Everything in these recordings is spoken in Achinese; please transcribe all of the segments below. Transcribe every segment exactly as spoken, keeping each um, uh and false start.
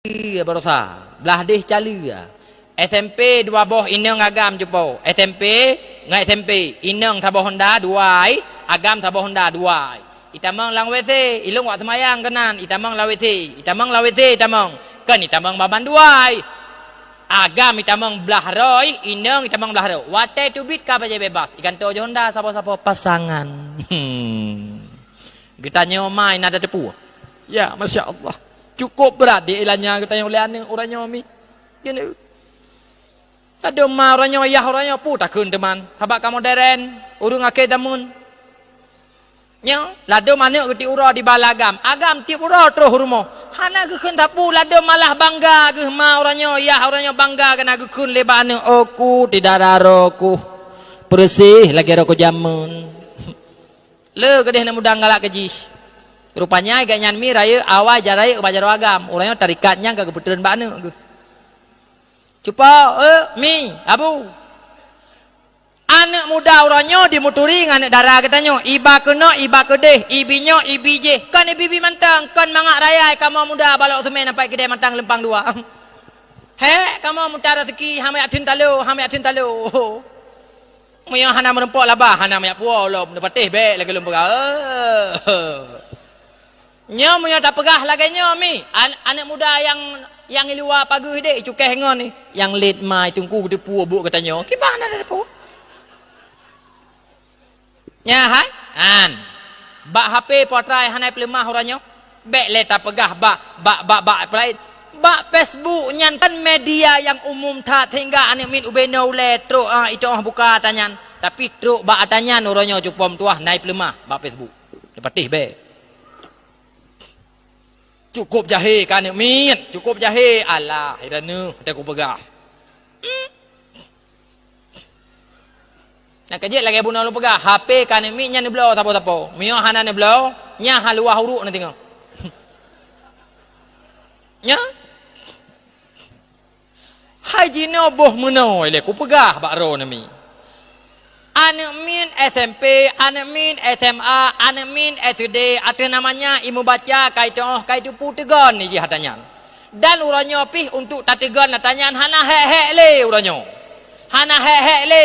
Baroesa, blah deh Cali. S M P dua boh inong agam cupo. S M P ngon S M P, inong saboh honda dua ai, agam saboh honda dua ai. Itamong lam W C, ilong wak seumayang keunan, itamong lam W C, itamong lam W C itamong. Kon itamong baban dua ai. Agam itamong blah roi, inong itamong blah roi. Watèe teubiet ka bajèe bebas, iganto jih honda sapo-sapo pasangan. Hmm. Geutanyoe mai na tateupeue. Ya, masya Allah. Cukup brat di ilanya geutanyoe lé aneuk uroe nyoe mi. Gini. Ladôm ma uroe nyoe, yah uroe nyoe, peue takheun teuma. Sabab ka modern, ureueng akhé zaman. Nyoe, ladôm aneuk geutiek uroe di bala agam. Agam tiep uroe troh rumoh. Hana geukheun sapeue, ladôm malah bangga geuh ma uroe nyoe, yah uroe nyoe bangga keunan geukheun lé bak aneuk, "Oku ti dara roku. Beureuséh lagèe roku jameun." Le keudeh aneuk muda galak keu jih. Rupanya gobnyan mi rayeuk awai jarayeuk bak jaroe agam. Uroe nyoe tarekat nyan ka geupeutreun bak aneuk geuh. Cupo, eh, mi, abu. Aneuk muda uroe nyoe jimeuturi ngon aneuk dara geutanyoe, iba keunoe, iba keudeh, ibi nyoe, ibi jéh. Kon ibi-ibi mantong, kon mangat raya kamoe muda balok seumén sampai keudè mantong leumpang dua. Hék, kamoe muta raseuki, hana jak theun talo, hana jak theun talo. Meunyoe hana meurumpok laba, hana manyak puwoe lom, neupatéh bèk lagèe lôn peugah. Nyoe meunyoe tapeugah lagèe nyoe mi, an-, aneuk muda nyang, nyang i luwa pageue deh, icukéh ngon ni, nyang lét ma i teungku geuteupeue buet geutanyoe, kiban na tateupeue. Nyan hai, an. Bak H P potrai hana peuleumah uroe nyoe. Bèk lé tapeugah bak, bak, bak, bak peulaén. Bak Facebook nyan kan media nyang umum that sehingga aneuk miet ubé nyoe ulèe trok, ah, iteu'oh buka ata nyan. Tapi trok bak ata nyan uroe nyoe cupo meutuwah na peuleumah bak Facebook. Neupatéh bèk. Cukup jahé ka aneuk miet, cukup jahé. Alah, i droeneuh teuh kupeugah. Hmm. Nyang keujeuet lagèe bunoe lôn peugah, H P ka aneuk miet nyan neubloe sapo-sapo. Meunyoe hana neubloe, nyan hana luwah uruek na teungoh. Nyan. Hai jinoe boh meunoe lé kupeugah bak droeneuh mi. Aneuk miet S M P, aneuk miet S M A, aneuk miet S D, ateueh nama nyan imeubaca ka iteu'oh ka iteupeue teugon jih ata nyan. Dan uroe nyoe pih untuk tateugon ata nyan hana hék-hék lé uroe nyoe. Hana hék-hék lé.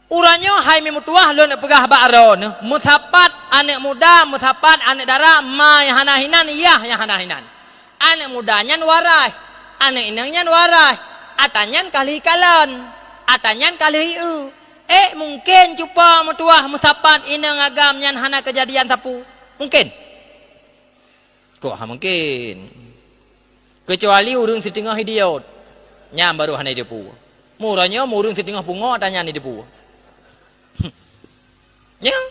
Uroe nyoe hai mi meutuwah lôn peugah bak droeneuh, meusapat aneuk muda, meusapat aneuk dara, ma nyang hana hinan, yah nyang hana hinan. Aneuk muda nyan warai, aneuk inong nyan warai, ata nyan ka lheueh ikalon, ata nyan ka lheueh ieu. Eh, mungken cupo meutuwah meusapat inong agam nyan hana keujadian sapeue? Mungken? Kok hana mungken? Keucuali ureueng siteungoh idiot, nyan baru hana jiteupeue. Meunyoe ureueng siteungoh pungo, ata nyan jiteupeue. Nyan.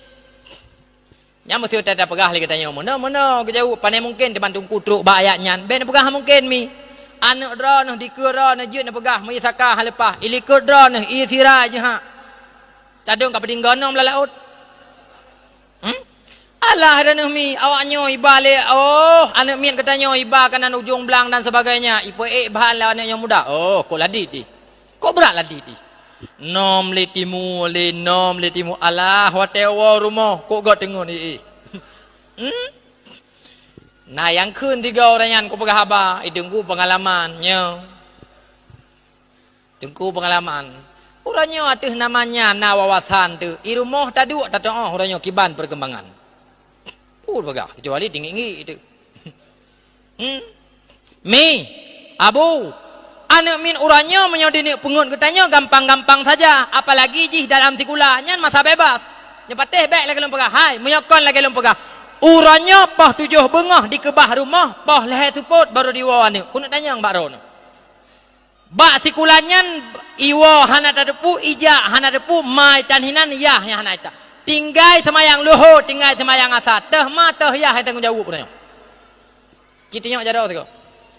Nyan meuseuti tapeugah lé geutanyoe, meunoe-meunoe geujaweueb, pane mungken teuma teungku trok bak ayat nyan. Bèk neupeugah mungken mi. Aneuk droeneuh, dikeue droeneuh jeuet neupeugah, meunyoe saka hana leupah, ilikot droeneuh, ie sira jeuhak. Tadong ka peutinggai nyoe lam laôt. Hmm? Alah droeneuh mi, awak nyoe iba lé, oh, aneuk miet geutanyoe iba keunan ujong blang dan sebagainya, ipeuék bahan lé aneuk nyang muda. Oh, kok ladit dih. Kok brat ladit dih. Nom lé timu, lé nom lé timu. Alah, watèe woe rumoh, kok göt teungeut, eh, eh. Hmm? Na nyang kheun tiga ureueng nyan kupeugah haba, i teungku peungalaman nyoe. Teungku peungalaman. Uroe nyoe ateueh nama nyan na wawasan teuh. I rumoh taduek tateu'oh uroe nyoe kiban peurkembangan. Peue peugah, keucuali tinggik-nggik teuh. Hmm. Mi, Abu, aneuk miet uroe nyoe meunyoe dineuk peungeut geutanyoe gampang-gampang saja, apalagi jih dalam sikula, nyan masa bebas. Nyoe patéh bèk lagèe lôn peugah. Hai, meunyoe kon lagèe lôn peugah. Uroe nyoe poh tujoh beungoh dikeubah rumoh, poh lhèe seupôt barô diwoe aneuk. Keuneuk tanyong bak droeneuh. Bak sikula nyan iwoe hana tateupeue, ijak hana tateupeue, ma itan hinan, yah nyang hana itan. Tinggai seumayang luho, tinggai seumayang asa, teuh ma teuh yah nyang tanggong jaweueb uroe nyoe. Cit teunyoe jaroe sigoe.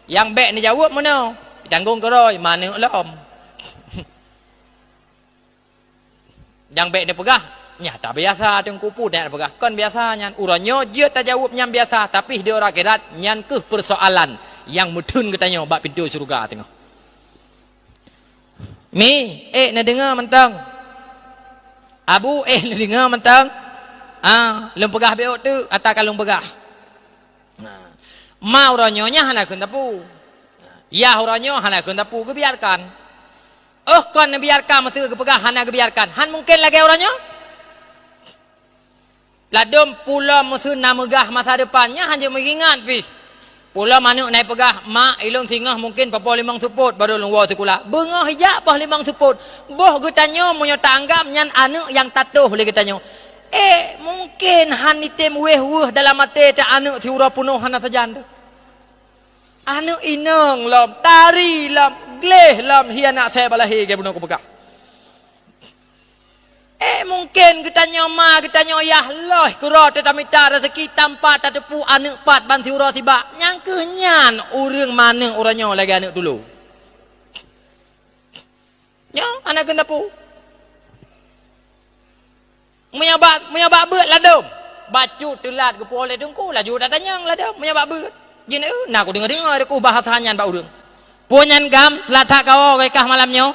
Nyang bèk neujaweueb meunoe, itanggong keurôi, ma aneuk lom. Nyang bèk neupeugah, nyan tabiasa teungku peue dan peugah. Kon biasa nyan, uroe nyoe jeuet tajaweueb nyan biasa, tapi di uroe akhirat nyan keuh peursoalan nyang meutheun geutanyoe bak pintoe syeuruga teungoh. Mi, eh, neudeungoe mantong. Abu, eh, neudeungoe mantong. Ah, lôn peugah beuôt teuk, ata ka lôn peugah. Nah, Ma uroe nyoe nyan hana kheun teupeu. Yah uroe nyoe hana kheun teupeu, geubiarkan. Óh kon neubiarkan, meuseu geupeugah hana geubiarkan, han mungken lagée uroe nyoe. Ladôm pulom meuseu na meugah masa depan, nyan hana meuingat pih. Pulom aneuk na peugah, "Mak, ilôn singoh mungken poh-poh limong seupôt baru lôn woe sikula." Beungoh ijak poh limong seupôt. Boh geutanyoe meunyoe taanggam nyan aneuk nyang tatoh lé geutanyoe. Eh, mungken han item wéh-wéh dalam até ta aneuk siuroe peunoh hana sajan teuh. Aneuk inong lom, tari lom, gleh lom, hi aneuk asée bak lahé geubunoe kupeugah. Eh, mungken geutanyoe ma, geutanyoe yah lheueh keudroe teuh tamita raseuki tanpa tateupeue aneuk pat ban siuroe sibak. Nyang kheueh nyan ureuëng ma aneuk uroe nyoe lagée aneuk tulông. Nyoe hana kheun teupeu. Meunyoe bak, meunyoe bak beuet ladôm, bacut teulat geupuwoe lé teungku, laju tatanyong ladôm meunyoe bak beuet. Jih na, na kudeungoe-deungoe teuku bahasa nyan bak ureuëng. Peue nyan GAM teulat that kawoe kah malam nyoe?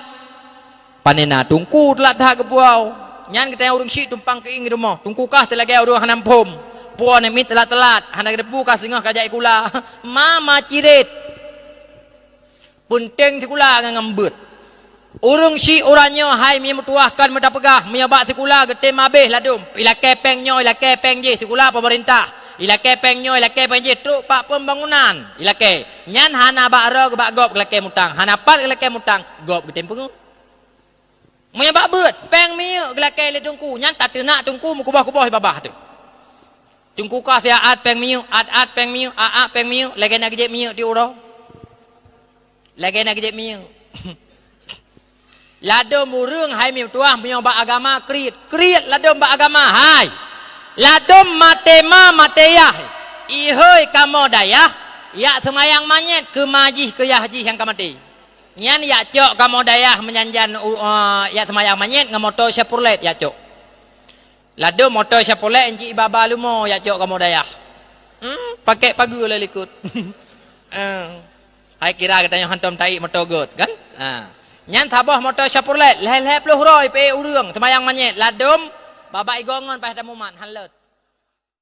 Pane na teungku teulat that geupuwoe. Nyan geutanyoe ureuëng syik tumpang keuieng di rumoh. Teungku kah teuh lagée ureuëng hana muphom. Puwoe nyan miet teulat-teulat, hana geuteupeue kah singoh ka jak sikula. Ma, ma ciret. Peunteng sikula ngon, ngon beuet. Ureuëng syik uroe nyoe hai mimeutuwah kon meuta peugah, meunyoe bak sikula geutem abéh ladôm, ilakée péng nyoe, ilakée péng jih, sikula peumeurintah, ilakée péng nyoe, ilakée péng jih, trok bak pembangunan ilakée. Nyan hana bak droe bak gob geulakée mutang, hana pat geulakée mutang, gob geutem peungeut. Meunyoe bak beuet, péng minyeuk geulakée lé teungku, nyan tateunak teungku meukuboh-kuboh babah teuh. Teungku kah siat péng minyeuk, at-at péng minyeuk, a-a péng minyeuk, lagée na geujép minyeuk tiep uroe. Lagée na geujép minyeuk. Ladôm ureuëng hai mimeutuwah meunyoe bak agama kriet, kriet ladôm bak agama hai. Ladôm maté ma maté yah. Ihôi kamoe dayah, yak seumayang manyét keu ma jih keu yah jih nyang ka maté. Nyan yak cok kamoe dayah meujanjan u-, eh, yak seumayang manyét ngon moto Chevrolet yak cok. Ladôm moto Chevrolet enci baba lumo yak cok kamoe dayah. Hmm, pakék pageue lé likot. Eh, hai kira geutanyoe hantom tai moto göt kan? Ha. Nyan saboh moto Chevrolet lhée-lhée ploh uroe ipe ureuëng seumayang manyét ladôm baba igo ngon paih tamumat han lôt.